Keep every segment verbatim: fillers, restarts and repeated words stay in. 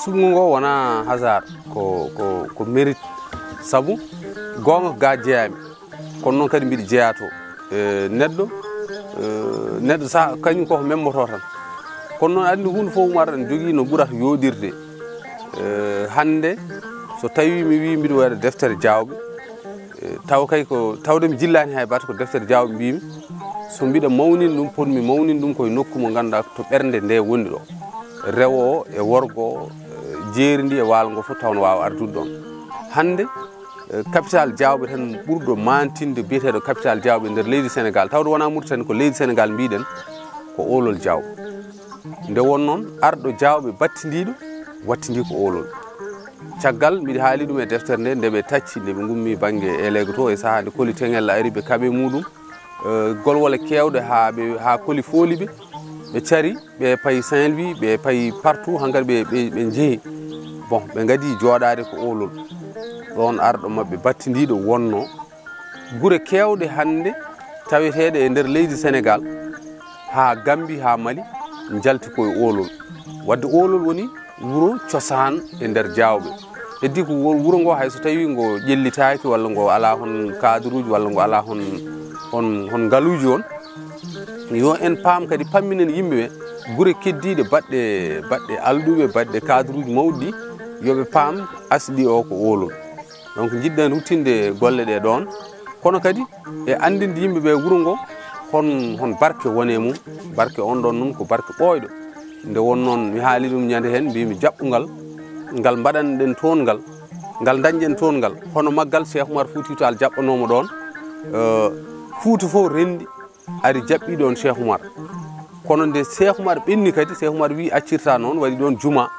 Suɓngo ngo wonaa hasard, ko, ko, ko mérite. Sabu goonga ko ga jeyaami, kono noon kadi mbiɗa jeyaa to. E, neɗɗo, e, neɗɗo sa, kañum koko memmoto tan. Kono noon, aɗa anndi huunde fof, Umar, ene jogii no ɓurata yooɗirde. E, hannde, so tawii mi wii mbiɗa waɗa deftere jaawɓe, e, taw kay ko, tawde mi jillaani hay batte, ko deftere jaawɓe mbiymi. So mbiɗa mawnina ɗum, potmi mawnina ɗum ko e nokku mo ngannduɗaa to ɓernde nde woni ɗo. Rewo o e worgo o, e, jeeri ndi e waalo ngo fof taw no waawa ardude ɗoon. Hannde, e, capital jaawɓe tan ɓurɗo maantinde biyeteeɗo capital jaawɓe e nder leydi Senegaal, tawde wonaa Muritani, ko leydi Senegaal mbiɗen, ko Oolol Jaawɓe. Nde won noon, arɗo jaawɓe battindiiɗo wattindii ko Oolol. Caggal, mbiɗa haali ɗum e deftere nde, nde ɓe tacci, nde ɓe ngummi bannge Elego to, e sahaa nde koli Teŋel ari, ɓe kaɓe muɗum, e, golwole keewɗe haa ɓe, haa koli fooli ɓe, ɓe cari, ɓe payi Saint-Louis, ɓe payi partout, hankadi ɓe, ɓe, ɓe njehi. Bon, ɓe ngadi jooɗaade ko Oolol. Ɗoon arɗo maɓɓe battindiiɗo wonnoo. Gure keewɗe hannde taweteeɗe e nder leydi Senegaal, haa Gambi, haa Mali, njalti ko e Oolol. Wadde Oolol woni wuro cosaan e nder jaawɓe. Heddi ko wuro, wuro ngo, hay so tawii ngo ƴellitaaki, walla ngo alaa hon cadre uji, walla ngo alaa hon, hon, hon ngaluuji on, yo en paam kadi, pamminen yimɓe ɓe, gure keddiiɗe baɗɗe, baɗɗe alɗuɓe, baɗɗe cadre uji mawɗi ɗi, yo ɓe paam asli o ko Oolol. Donc, njiɗɗen ruttinde golle ɗe ɗoon, kono kadi e anndinde yimɓe ɓe wuro ngo hon, hon barke woni e mum. Barke on ɗoon noon ko barke ɓooyɗo. Nde won noon mi haali ɗum ñande heen, mbimi jaɓɓungal ngal mbaɗanɗen toon ngal, ngal dañɗen toon ngal, hono maggal Cheikh Oumar Foutiyou Tall jaɓɓanoomo ɗoon, eh, Fuuta fof renndi, ari jaɓɓii ɗoon Cheikh Oumar. Kono nde Cheikh Oumar ɓenni kadi, Cheikh Oumar wii accirta noon, waɗi ɗoon juma.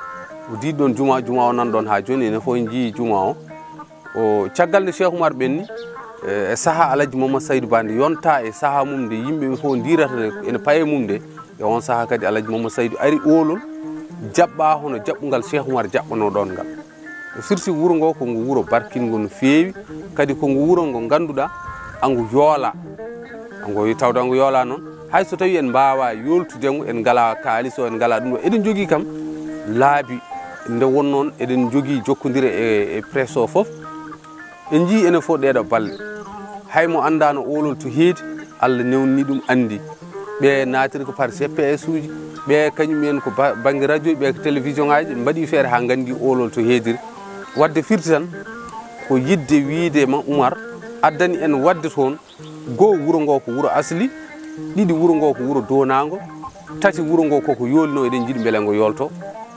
O diidi ɗoon juma, juma o nan ɗoon haa jooni, enen fof en njiyii juma o. O, caggal nde Cheikh Oumar ɓenni, e, e sahaa Alhaji Mamadou Saydou Ba nde yonta e sahaa mum nde yimɓe ɓe fof ndiirata nde, ene paye mum nde, e on sahaa kadi Alhaji Mamadou Saydou ari Oolol, jaɓɓaa hono jaɓɓungal Cheikh Oumar jaɓɓanoo ɗoon ngal. Firti wuro ngo ko ngu wuro barkingo no feewi, kadi ko ngu wuro ngo ngannduɗaa angu yoola. Angu tawde angu yoola noon, hay so tawii en mbaawaa yooltude ngu, en ngalaa kaalis o, en ngalaa ɗum ɗo, eɗen njogii kam laabi. Nde won noon, eɗen njogii jokkondire e, e presse o fof. En njiyii enen fof ɗeeɗo balle. Hay mo anndaano Oolol to heedi, Allah newni ɗum anndi. Ɓe naatiri ko par G P S uji, ɓe kañum en ko ba-, bannge radio, ɓe ko télévision ŋaaji, mbaɗi feere haa nganndi Oolol to heediri. Wadde firti tan ko yiɗde wiyde ma Oumar addani en waɗde toon, goo, wuro ngo ko wuro asli, ɗiɗi, wuro ngo ko wuro doonaango, tati, wuro ngo koko yoolino, eɗen njiɗi mbele ngo yoolto,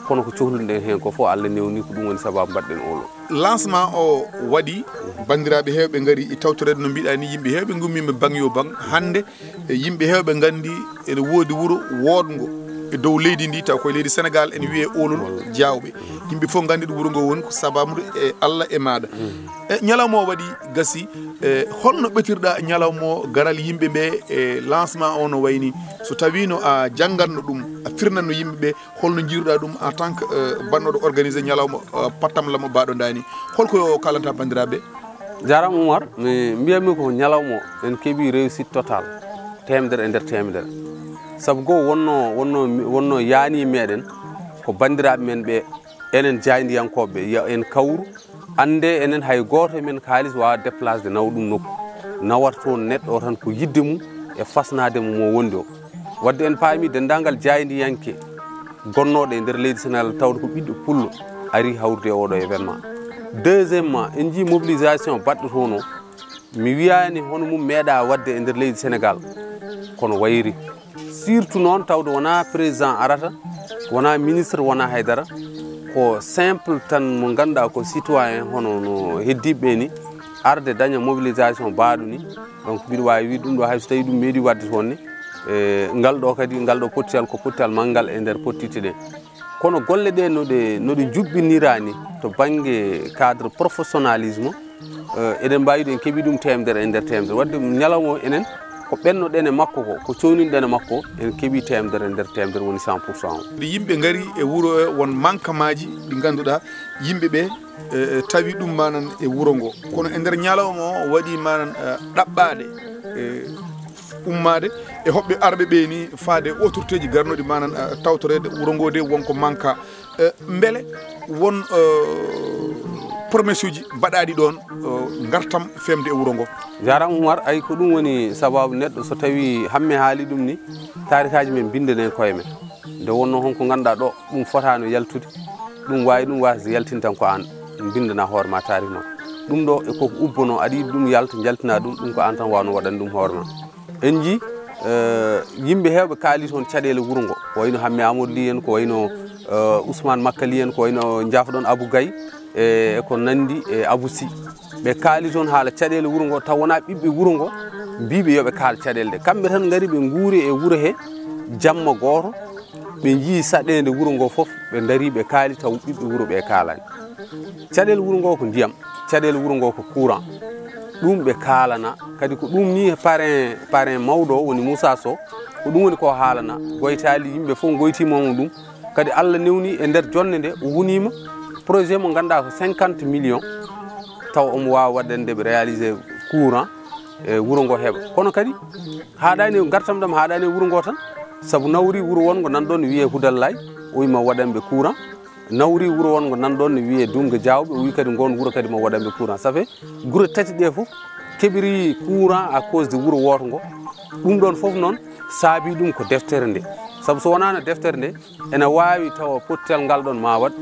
kono ko cohlunoɗen heen ko fof Allah newni, ko ɗum woni sababu mbaɗɗen Oolol. Lancement o waɗi, banndiraaɓe heewɓe ngari e tawtoreede no mbiɗa ni, yimɓe heewɓe ngummiima bang yo bang. Hannde, e yimɓe heewɓe nganndi ene woodi wuro woodngo e dow leydi ndi, taw koye leydi Senegaal ene wiyee Oolol Jaawɓe. Yimɓe fof nganndi ɗo wuro ngo woni ko sababude e Allah e maaɗa. E ñalawma o waɗi, gasi, e holno ɓetirɗa ñalawma o, garal yimɓe ɓe, e lancement o no wayni? So tawiino a janngatno ɗum, a firnatno yimɓe ɓe, holno njiiruɗa ɗum en tant que, euh, bannoɗo organisé ñalawma, euh, pattam lammo baɗo ndani? Holko kalanta banndiraaɓe? Jarama Oumar, mi mbiyatmi ko ñalawma o en keeɓi réussite total, teemedere e nder teemedere. Sabu goo wonno, wonno, wonno yaani meɗen ko banndiraaɓe men ɓe, enen jaayndiyankooɓe, yo en kawru, annde enen hay gooto e men kaalis waawa déplacé de nawa ɗum nokku. Nawata toon neɗɗo o tan ko yiɗde mum e fasnaade mo mo wondi o. Wadde en paami denndaangal jaayndiyanke gonnooɗo e nder leydi Senegaal tawde ko ɓiɗɗo pullo ari hawrude e oɗo événement. Deuxièmement, en njii mobilisation baɗɗo toon o, mi wiyaani hono mum meeɗa waɗde e nder leydi Senegaal, kono wayri. Surtout noon tawde wonaa président arata, wonaa ministre, wonaa haydara, ko simple tan mo ngannduɗaa ko citoyen hono no heddiiɓe ɓe ni, arde daña mobilisation baaɗo ni. Donc mbiɗo waawi wiide ɗum ɗo hay so tawii ɗum meeɗi waɗde toon ni, e ngal ɗo kadi, ngal ɗo pottital ko pottital manngal e nder pottitte ɗe. Kono golle ɗe no ɗe, no ɗe njuɓɓinira ni to bannge cadre professionnalisme, eh, eɗen mbaawi ɗum, en keɓii ɗum teemedere e nder teemedere. Wadde ñalawma o enen ko ɓennoɗen e makko ko, ko cowninɗen e makko, en keɓii teemedere e nder teemedere woni cent pour cent o. Nde yimɓe ngari e wuro o, won mankamaaji ɗi ngannduɗaa yimɓe ɓe, eh, tawi ɗum manan e wuro ngo. Kono e nder ñalawma o waɗi manan, eh, ɗaɓɓaaɗe, eh, ummaade e hoɓɓe arɓe ɓee ni faade autorité ji garnoɗi manan, eh, tawtoreede wuro ngo de wonko manka. Eh, mbele won, eh, promesse uji mbaɗaaɗi ɗoon, eh, ngartam femde e wuro ngo? Jaaraama Umar, ay ko ɗum woni sababu neɗɗo so tawi hamme haali ɗum ni, taarikaaji men mbinndane koye men. Nde wonnoo hon ko ngannduɗaa ɗo ɗum fotaano yaltude, ɗum waawi ɗum waasde yaltin tan ko aan mbinndana hoore ma taarih ma. Ɗum ɗo e koko ubbonoo, aɗa yiɗi ɗum yalta, njaltina ɗum, ɗum ko aan tan waawno waɗande ɗum hoore ma. En njii, eh, yimɓe heewɓe kaali toon caɗeele wuro ngo, ko wayno Hamme Amadou Ly en, ko wayno, eh, Ousmane Makka Ly en, ko wayno Jafɗon Abou Gaye, e ko nanndi e Abou Sy. Ɓe kaali toon haala caɗeele wuro ngo, taw wonaa ɓiɓɓe wuro ngo mbiiɓe yo ɓe kaal caɗeele ɗe. Kamɓe tan ngari ɓe nguuri e wuro he jamma gooto, ɓe njii saɗeende wuro ngo fof, ɓe ndarii ɓe kaali taw ɓiɓɓe wuro ɓe kaalaani. Caɗeele wuro ngo ko ndiyam, caɗeele wuro ngo ko courant. Ɗum ɓe kaalana, kadi ko ɗum ni parrain, parrain mawɗo o woni Moussa Sow, ko ɗum woni ko haalana. Goytaali yimɓe fof goytiima mo ɗum. Kadi Allah newni e nder jonnde nde o woniima projet mo ngannduɗaa ko cinquante millions, taw omo waawa waɗande ɓe réaliser courant e wuro ngo heɓa. Kono kadi haaɗaani e ngartam ɗam, haaɗaani e wuro ngo tan, sabu nawri wuro wonngo nan ɗoon ne wiyee Hudallay, o wii ma waɗan ɓe courant. Nawri wuro wonngo nan ɗoon ne wiyee Dumga Diawɓe, o wii kadi ngoon wuro kadi ma waɗan ɓe courant. Ça fait gure tati ɗe fof keɓiri courant à cause de wuro wooto ngo. Ɗum ɗoon fof noon saabii ɗum ko deftere nde. Sabu so wonaano deftere nde, ene waawi tawa pottital ngal ɗoon ma waɗ.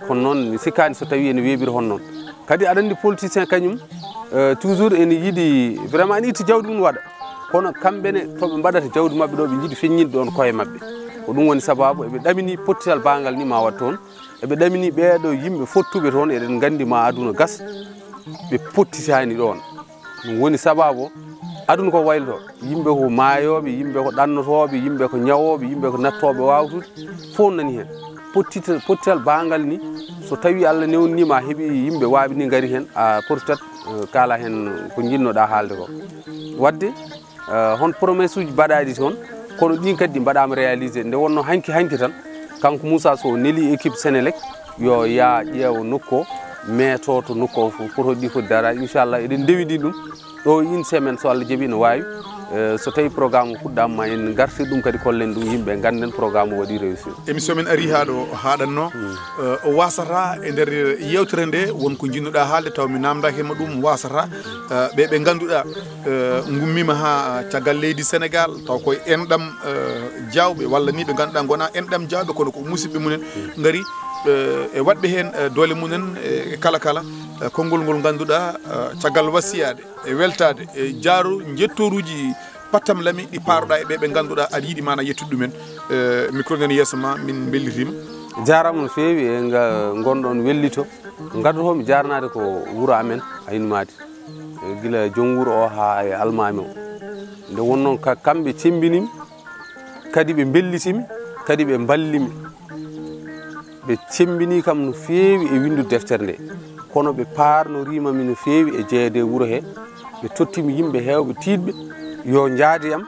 Kono noon mi sikkaani so tawii ene weeɓiri hono noon. Kadi aɗa anndi politicien kañum, eh, toujours ene yiɗi vraiment ene itti jawdi mum waɗa. Kono kamɓe ne to ɓe mbaɗata jawdi maɓɓe ɗo, ɓe njiɗi feññinde ɗoon koye maɓɓe. Ko ɗum woni sababu eɓe ɗamini pottital ba ngal ni ma waɗ toon. Eɓe ɗamini ɓeeɗo yimɓe fottuɓe toon, eɗen nganndi ma aduna gas, ɓe pottitaani ɗoon. Ɗum woni sababu aduna ko wayloto. Yimɓe ko maayooɓe, yimɓe ko ɗannotooɓe, yimɓe ko ñawooɓe, yimɓe ko nattooɓe waawtude, fof nani heen. Pottita-, pottital ba ngal ni, so tawii Allah newniima a heɓii yimɓe waaɓe ni ngari heen, a pottitat, eh, kaala heen ko njiɗnoɗaa haalde ko. Waɗde, eh, hon promesse uji mbaɗaaɗi toon, kono ɗiin kadi ɗi mbaɗaama réalisé. Nde wonnoo hanki hanki tan, kanko Moussa Sow neli équipe Senelec yo yaa ƴeewa nokku o, meeto to nokku o fof, poto ɗi foti daraade. Inchallah, eɗen ndewindii ɗum. Ɗo une semaine, so Allah jaɓii, no waawi. Eh, so tawii programme o fuɗɗaama, ma en ngartir ɗum kadi, kollen ɗum yimɓe, ngannden programme o waɗii réussir. Émission men arii haa ɗo haaɗatnoo. Hmm. Eh, o waasata e nder yeewtere nde won ko njiɗnoɗaa haalde, taw mi naamndaaki ma ɗum, waasata, eh, ɓe ɓe ngannduɗaa, eh, ngummiima haa caggal leydi Senegaal, taw koye enɗam, eh, jaawɓe, walla ni ɓe ngannduɗaa ngonaa enɗam jaawɓe, kono ko musiɓɓe mumen, hmm, ngari, eh, e waɗɓe heen, eh, doole mumen, eh, e kala kala, eh, konngol ngol ngannduɗaa, eh, caggal wasiyaade. E weltaade, e jaaro njettooruuji pattam lami ɗi paaroɗaa e ɓe ɓe ngannduɗaa aɗa yiɗi maana yettude ɗumen. Eh, micro nani yeeso ma, min mbellitiima. Jaaraama no feewi e nga-, ngonɗon wellito. Ngaddoto mi jaarnaade ko wuro amen, Aynu Maadi. Eh, gila joom wuro o haa e almaami o. Nde wonnoo ka-, kamɓe cemmbinimi, kadi ɓe mbellitimi, kadi ɓe mballimi. Ɓe cemmbinii kam no feewi e winndude deftere nde, kono ɓe paarnoriima mi no feewi e jeyeede e wuro he. Ɓe tottimi yimɓe heewɓe tiiɗɓe yo njaade e am,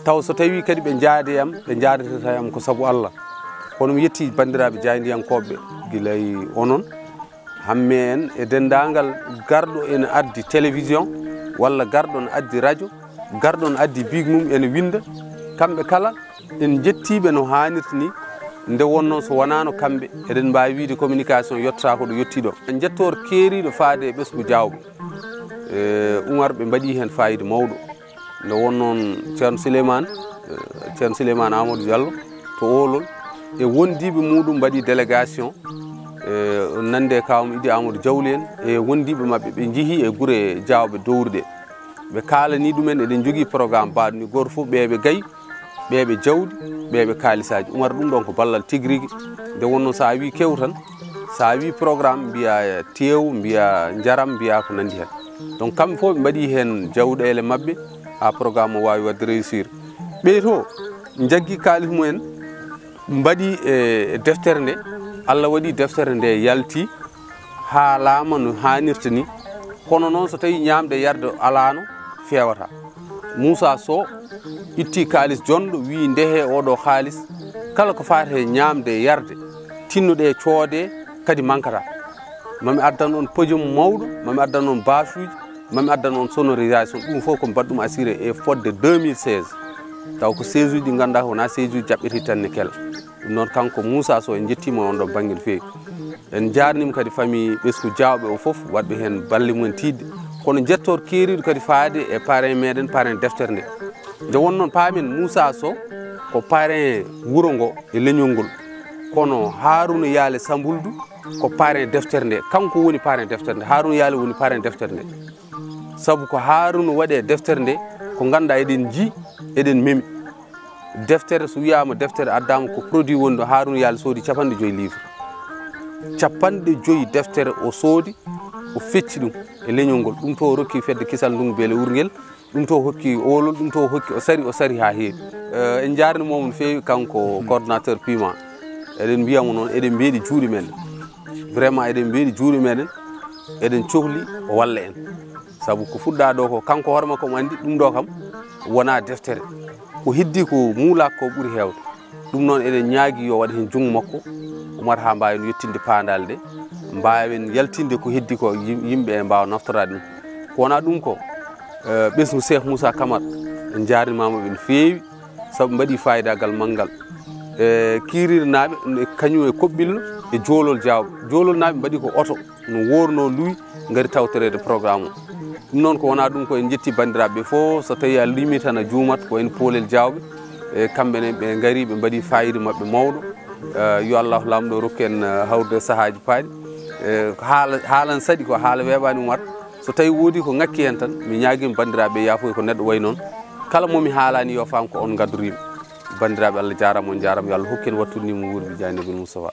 taw so tawii kadi ɓe njaade e am, ɓe njaadata e am ko sabu Allah. Kono mi yettii banndiraaɓe jaayndiyankooɓe gila e onon, Hamme en e denndaangal garɗo ene addi télévision walla garɗo ne addi radio, garɗo ne addi bic mum ene winnda. Kamɓe kala en njettii ɓe no haanirta ni. Nde wonnoo so wonaano kamɓe, eɗen mbaawi wiyde communication yettotaako ɗo yettii ɗo. Njettoor keeriiɗo faade e ɓesngu Jaawɓe. Eh, Umar, ɓe mbaɗii heen faayiida mawɗo. Nde wonnoo Ceerno Souleymane, eh, Ceerno Souleymane Amadou Diallo to Oolol, e wondiiɓe muɗum mbaɗii délégation, eh, nande e kaaw am Idi Amadou Diawli en, e wondiiɓe maɓɓe, ɓe njehii e gure Jaawɓe dowruɗe. Ɓe kaalanii ɗumen, eɗen njogii programme mbaɗo ni, gooto fof ɓeeɓe gayi, ɓeeɓe jawdi, ɓeeɓe kaalisaaji. Umar, ɗum ɗoon ko ballal tigi rigi. Nde wonnoo so a wii kew tan, so a wii programme, mbiyaa teew, mbiyaa njaram, mbiyaa ko nanndi heen. Donc, kamɓe fof ɓe mbaɗii heen jawɗeele maɓɓe haa programme o waawi waɗde réussir. Ɓee to njaggii kaalis mumen, mbaɗii e deftere nde, Allah waɗii deftere nde yaltii, haalaama no haanirta ni. Kono noon, so tawii ñaamde e yarde alaano, feewata. Moussa Sow itti kaalis jonɗo, wii ndehee oɗo kaalis, kala ko faati e ñaamde e yarde, tinnoɗee coodee, kadi mankataa. Mami addan on podium mawɗo, mami addan on baasuuji, Mami addan on sonorisation, ɗum fof ko mbaɗɗum assuré e fodde deux mille seize. Taw ko siège uji ɗi ngannduɗaa ko wonaa siège uji jaɓɓeteeɗi tan ne kela. Ɗum noon, kanko Moussa Sow, en njettiima on ɗon bannge no feewi. En njaarniima kadi famille ɓesngu Diawɓe o fof, waɗɓe heen balle mumen tiiɗɗe. Kono njettoor keeriiɗo kadi faade e parrain meɗen, parrain deftere nde. Nde won noon, paamen Moussa Sow ko parrain wuro ngo e leñol ngol. Kono Harouna Yaale Sambuldu ko parrain deftere nde. Kanko woni parrain deftere nde. Harouna Yaale woni parrain deftere nde. Sabu ko Harouna waɗi e deftere nde, ko ngannduɗaa eɗen njii, eɗen memi. Deftere, so wiyaama deftere addaama, ko produit woni ɗo, Harouna Yaale soodi capanɗe joyi livre. Capanɗe joyi deftere o soodi, o fecci ɗum e leñol ngol. Ɗum to o rokki fedde kisal ndungu beele urngel, ɗum to o hokki oolol, ɗum to o hokki, o sari, o sari haa heewi. Eh, en njaarniima mo no feewi, kanko coordonnateur piment. Eɗen mbiya mo noon, eɗen mbeeɗi juuɗe men. Vraiment, eɗen mbeeɗi juuɗe meɗen, eɗen cohli o walla en. Sabu ko fuɗɗaa ɗo ko, kanko hoore makko omo anndi ɗum ɗo kam wonaa deftere. Ko heddi ko muulaaka ko ɓuri heewde. Ɗum noon, eɗen ñaagi yo waɗ heen junngo makko, Umar, haa mbaawen yettinde paandaale ɗe, mbaawen yaltinde ko heddi ko, yim-, yimɓe ɓe mbaawa naftoraade ɗum. Ko wonaa ɗum ko, eh, ɓesngu Cheikh Moussa Camara, en njaarniima mo ɓe no feewi, sabu mbaɗi faayidaagal manngal. E kiirirnaaɓe, e kañum e Koɓɓillo e Joolol Jaawɓe. Joololnaaɓe mbaɗi ko oto, no woornoo luwi, ngari tawtoreede programme o. Ɗum noon, ko wonaa ɗum, ko en njetti banndiraaɓe ɓe fof, so tawii a limii tan a juumat, ko en Poolel Jaawɓe, e kamɓe ne ɓe ngari, ɓe mbaɗi faayiida maɓɓe mawɗo. Eh, yo Allahu Laamɗo rokku en, eh, hawrude sahaaji paaɗi. Eh, ko haala, haalan saɗi, ko haala weeɓaani Umar. So tawii woodii ko ŋakki heen tan, mi ñaagiima banndiraaɓe yaafoy ko neɗɗo wayi noon. Kala mo mi haalaani yo faam ko on ngaddoriimi. Banndiraaɓe, Allah jaaraama, on njaaraama, yo Allah hokku en wattude ni mo wuurbi jaani Nabil Moustapha.